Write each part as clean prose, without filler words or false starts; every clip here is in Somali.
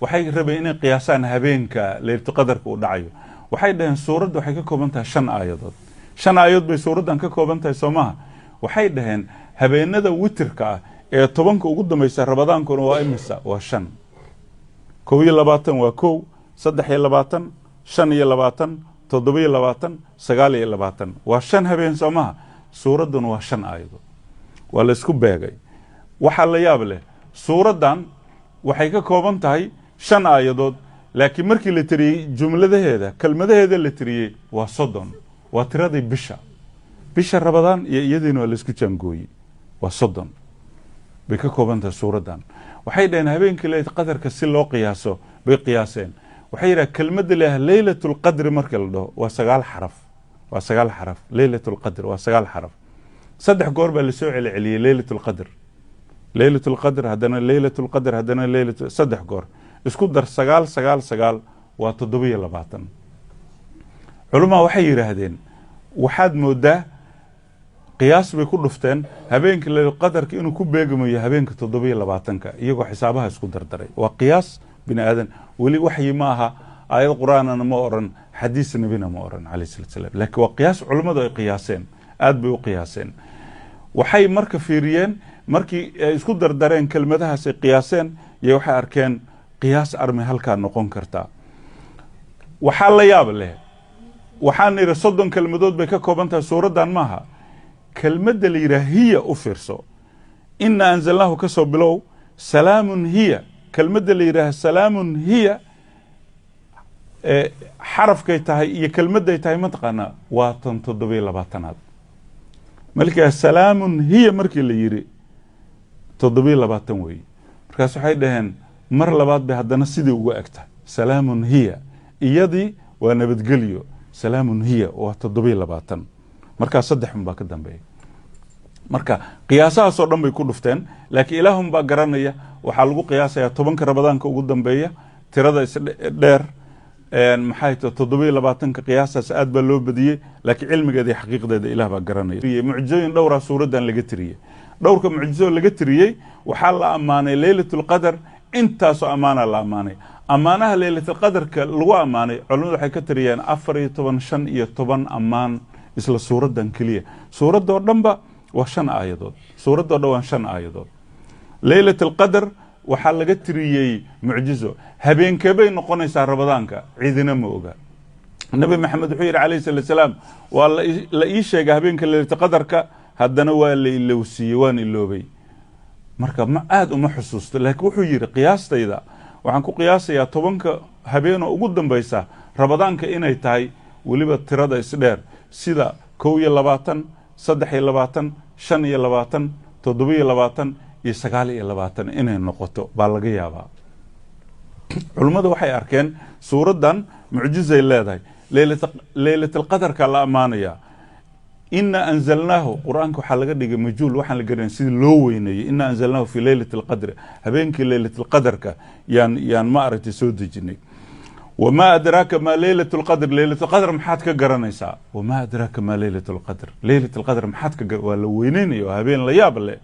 Waxay rabeen inay qiyaasaan habeenka leylatulqadarka uu dhacayo. Waxay dhaheen suuradda waxay ka kooban tahay 5 aayadood. 5 aayadood bay suuraddan ka kooban tahay, soo maaha? Waxay dhaheen habeenada witirka ah ee 10-ka ugu dambaysa Ramadaankuna waa imisa? Waa 5. 21 waa 1, 23, 25, 27, 29. Waa 5 habeen, soo maaha? Suuradduna waa 5 aayadood. Waa la isku beegay. Waxaa la yaab leh, suuraddan waxay ka kooban tahay 5 aayadood, laakiin markii la tiriyey jumladaheeda, kelmadaheeda la tiriyey, waa 30. Waa tiradii bisha Ramadaan iyo iyadiina waa la isku jaangooyey. Waa 30 bay ka kooban tahay suuraddan. Waxay dhaheen habeenkii leylat qadarka si loo qiyaaso bay qiyaaseen. Waxay yidhaha kelmadda leeyahay leylatulqadri marka la dhaho waa 9 xaraf. Waa 9 xaraf. Leylatulqadr waa 9 xaraf. 3 goor baa lasoo celceliyey leylatulqadr, leylatulqadr, haddana leylatulqadr, haddana leylat, 3 goor. Isku dar 9, 9, 9, waa 27. Culamaa waxay yidhaahdeen waxaad moodaa qiyaas bay ku dhufteen habeenka leylatulqadarka inuu ku beegmayo habeenka 27-ka, iyagoo xisaabaha isku dardaray. Waa qiyaas bini aadan, weli waxyi ma aha, aayad qur-aanana ma oran, xadiis nebina ma oran calayhi salatu salaam, laakiin waa qiyaas culummadu ay qiyaaseen, aad bay u qiyaaseen. Waxay marka fiiriyeen, markii ay isku dardareen kelmadahaas ay qiyaaseen, iyo waxay arkeen qiyaas armi halkaa noqon kartaa. Waxaa la yaab leh, waxaan nidhi 30 kelmadood bay ka kooban tahay suuraddan. Maaha kelmadda la yidhaha hiya, u fiirso, ina anzalnaahu ka soo bilow, salaamun hiya. Kelmadda la yidhaaha salaamun hiya, xarafkay tahay iyo kelmadday tahay mataqaanaa? Waa tan 27-aad. Markaa salaamun hiya markii la yidhi 27 weeye. Markaas waxay dhaheen mar labaad bay haddana sidii uga eg tahay, salaamun hiya, iyadii waa nabadgelyo, salaamun hiya waa 27. Markaa 3 un baa ka dambeeya. Marka qiyaasahaasoo dhan bay ku dhufteen, laakiin ilaahun baa garanaya. Waxaa lagu qiyaasayaa 10-ka Ramadaanka ugu dambeeya, tirada isdheer, maxay tahay, 27-ka. Qiyaasaas aad baa loo badiyey, laakiin cilmigeeda iyo xaqiiqdeeda ilaah baa garanaya. Mucjizooyin dhowraa suuraddan laga tiriyey. Dhowrka mucjizo laga tiriyey, waxaa la ammaanay leylatulqadar, intaasoo ammaana la ammaanay. Ammaanaha leylatulqadarka lagu ammaanay culimadu waxay ka tiriyeen 14, 15 ammaan isla suuraddan keliya. Suuradoo dhanba waa 5 aayadood. Suuradoo dhan waa 5 aayadood. Leylatulqadar waxaa laga tiriyey mucjizo. Habeenkee bay noqonaysaa Ramadaanka? Ciidina ma oga. Nabi Maxamed wuxuu yidhi calayhi salatu salaam, waa la ii sheegay habeenka leylatulqadarka, haddana waa la ilowsiiyey, waan iloobay. Marka ma aada uma xusuusto, laakiin wuxuu yidhi qiyaastayda waxaan ku qiyaasayaa 10-ka habeenoo ugu dambaysa Ramadaanka inay tahay, weliba tirada isdheer sida 21, 23, 25, 27 iyo 29 inay noqoto baa laga yaabaa. Culummadu waxay arkeen suuraddan mucjizay leedahay. Leylatulqadarka la ammaanayaa, ina anzalnaahu, qur-aanka waxaa laga dhigay majhuul, waxaan la garanayn sidii loo weyneeyey. Ina anzalnaahu fi leylati alqadri, habeenkii leylatulqadarka yaan ma aragtay soo dejinay. Wamaa adraaka maa leylat lqadr? Leylatulqadr maxaad ka garanaysaa? Wamaa adraaka maa leylat lqadr? Leylat lqadr maxaad ka waa la weyneynaya, waa habeen la yaab leh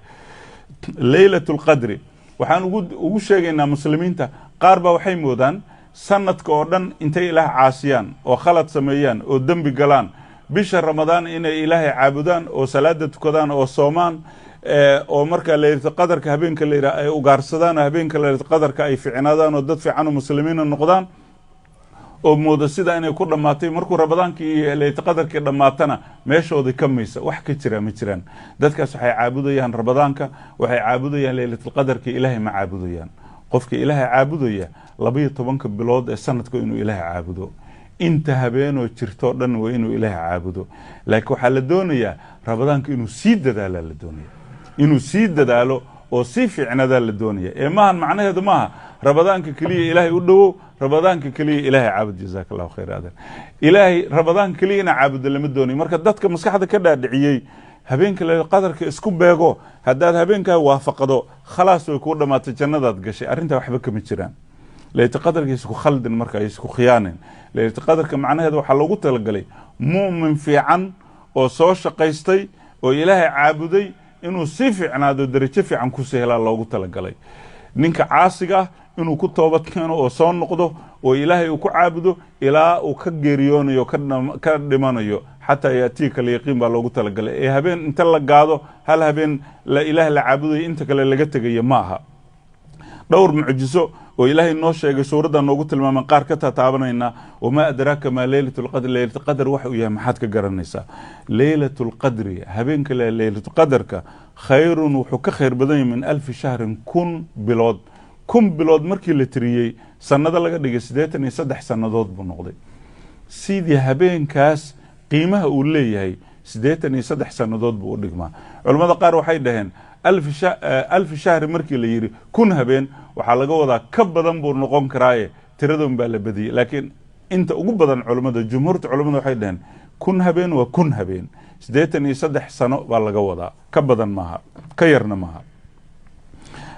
leylat lqadri. Waxaan ugu sheegaynaa muslimiinta, qaar baa waxay moodaan sanadka oo dhan intay ilaah caasiyaan oo khalad sameeyaan oo dembi galaan, bisha Ramadaan inay ilaahay caabudaan oo salaada tukadaan oo soomaan, oo markaa leylatulqadarka habeenka la yidhaha ay ugaarsadaan, oo habeenka leylatulqadarka ay ficnaadaan oo dad fiican oo muslimiina noqdaan, oo mooda sida inay ku dhammaatay. Markuu Ramadaankii iyo leylatulqadarkii dhammaatana meeshoodii ka maysa. Wax ka jira ma jiraan. Dadkaas waxay caabudayaan Ramadaanka, waxay caabudayaan leylatulqadarka, ilaahay ma caabudayaan. Qofka ilaahay caabudaya 12-ka bilood ee sanadka inuu ilaahay caabudo, inta habeenoo jirtoo dhan waa inuu ilaahay caabudo. Laakiin waxaa la doonayaa Ramadaanka inuu sii dadaalaa la doonaya, inuu sii dadaalo oo sii fiicnadaa la doonaya. Ee maahan macnaheedu maaha Ramadaanka keliya ilaahay u dhowow, Ramadaanka keliya ilaahay caabud. Jazaaka Allahu khayr. Adan ilaahay Ramadaanka keliya inaa caabudo lama doonayo. Marka dadka maskaxda ka dhaadhiciyey habeenka leylatulqadarka isku beego, haddaad habeenkaa waafaqdo khalaas, way kuu dhamaatay, jannadaad gashay, arrintaa waxba kama jiraan. Leylatulqadarka isku khaldin, marka ay isku khiyaanin. Leylatulqadarka macnaheedu waxaa loogu talagalay mu'min fiican oo soo shaqaystay oo ilaahay caabuday inuu sii fiicnaado, darajo fiican kusii helaa loogu talagalay. Ninka caasiga ah inuu ku toobad keeno oo soo noqdo oo ilaahay uu ku caabudo ilaa uu ka geeriyoonayo, ka dhimanayo, xataa yaatiika alyaqiin baa loogu talagalay. Ee habeen inta la gaado hal habeen la ilaah la caabudayo inta kale laga tegayo ma aha. Dhowr mucjiso oo ilaahay noo sheegay suuradda noogu tilmaamay qaar ka tataabanaynaa. Wamaa adraaka maa leylat lqadr, leylatqadr waxa uu yahay maxaad ka garanaysaa? Leylat lqadri, habeenka leylatqadarka, khayrun wuxuu ka khayr badan yahay min 1000 shahrin, 1000 bilood. 1000 bilood markii la tiriyey sanado laga dhigay 83 sannadood buu noqday. Sidii habeenkaas qiimaha uu leeyahay 83 sannadood buu u dhigmaa. Culamada qaar waxay dhaheen 1000 shahri markii la yidhi 1000 habeen waxaa laga wadaa ka badan buu noqon karaaye, tiradan baa la badiyey. Laakiin inta ugu badan culamada, jumhuurta culamada, waxay dhaheen 1000 habeen waa 1000 habeen, 83 sano baa laga wadaa, ka badan maaha, ka yarna maaha.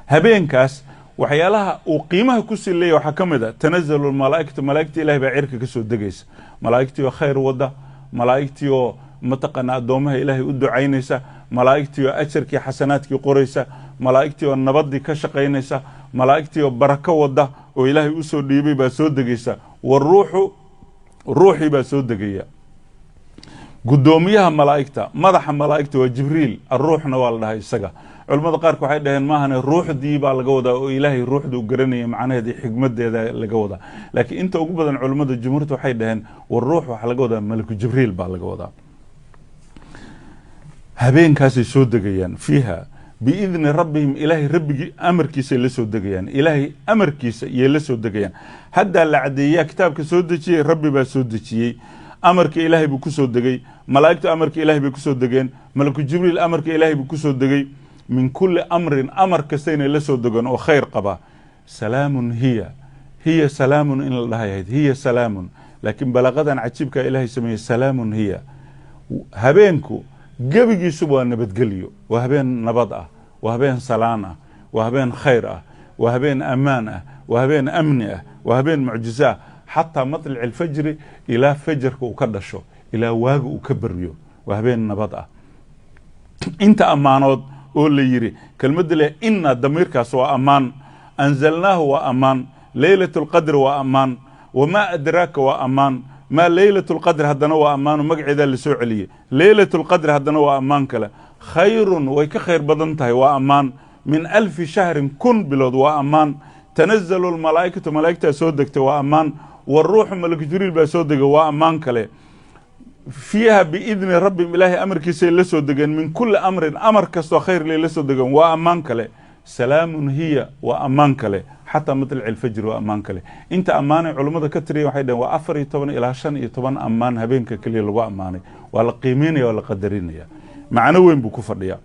Habeenkaas waxyaalaha uu qiimaha kusii leeyahy waxaa ka mid a tanazalu lmalaaikatu, malaa'igta ilahay baa cirka kasoo degaysa, malaa'igtii oo khayr wada, malaa'igtii oo mataqaana addoomaha ilaahay u ducaynaysa, malaa'igtii oo ajarkii xasanaadkii qoraysa, malaa'igtii oo nabadii ka shaqaynaysa, malaa'igtii oo barako wada oo ilaahay usoo dhiibay baa soo degaysa. Waruuxu, ruuxii baa soo degaya. Guddoomiyaha malaa'igta, madaxa malaa'igta waa Jibriil, aruuxna waa la dhahay isaga. Culamada qaarka waxay dhaheen maahane, ruuxdii baa laga wadaa oo ilaahay ruuxda u garanaya macnaheeda iyo xikmadeeda laga wadaa. Laakiin inta ugu badan culamada jumhuurta waxay dhaheen war ruux waxaa laga wadaa malaku Jibriil baa laga wadaa. Habeenkaasay soo degayaan, fiiha biidni rabbihim, ilaahay rabbigii amarkiisay la soo degayaan, ilaahay amarkiisa iyay la soo degayaan. Haddaa la caddeeyaa kitaabka soo dejiyey, rabbi baa soo dejiyey, amarka ilaahay buu kusoo degay, malaa'igtu amarka ilahay bay kusoo degeen, malaku Jibriil amarka ilaahay buu kusoo degay. Min kulli amrin, amar kastaynay la soo degan oo khayr qaba. Salaamun hiya, hiya salaamun in la dhahay ahayd, hiya salaamun, laakiin balaaqadan cajiibkaa ilaahay sameeyey, salaamun hiya. Habeenku gebigiisuba waa nabadgelyo, waa habeen nabad ah, waa habeen salaan ah, waa habeen khayr ah, waa habeen ammaan ah, waa habeen amni ah, waa habeen mucjizo ah, xataa matlici alfajri, ilaa fajarka uu ka dhasho, ilaa waaga uu ka baryo, waa habeen nabad ah. Inta ammaanood oo la yiri kelmadda leh ina damiirkaas waa ammaan, anzalnaahu waa ammaan, leylat lqadr waa ammaan, wamaa adraaka waa ammaan, maa leylat lqadr haddana waa ammaano magaceedaa lasoo celiyey, leylat lqadr haddana waa ammaan kale, khayrun way ka khayr badan tahay waa ammaan, min 1000 shahrin 1000 bilood waa ammaan, tanazalu lmalaa'ikatu malaa'igtaa soo degtay waa ammaan, waruuxu malaku Jibriil baa soo degay waa ammaan kale, fiiha biidni rabbihim ilaahay amarkiisay la soo degeen, min kulli amrin amar kastoo khayr lay la soo degeen waa ammaan kale, salaamun hiya waa ammaan kale, xataa matlaci alfajri waa ammaan kale. Inta ammaanay culummada ka tiriya waxay dhaheen waa 14 ilaa 15 ammaan habeenka keliya lagu ammaanay. Waa la qiimeynaya, waa la qadarinaya, macno weyn buu ku fadhiyaa.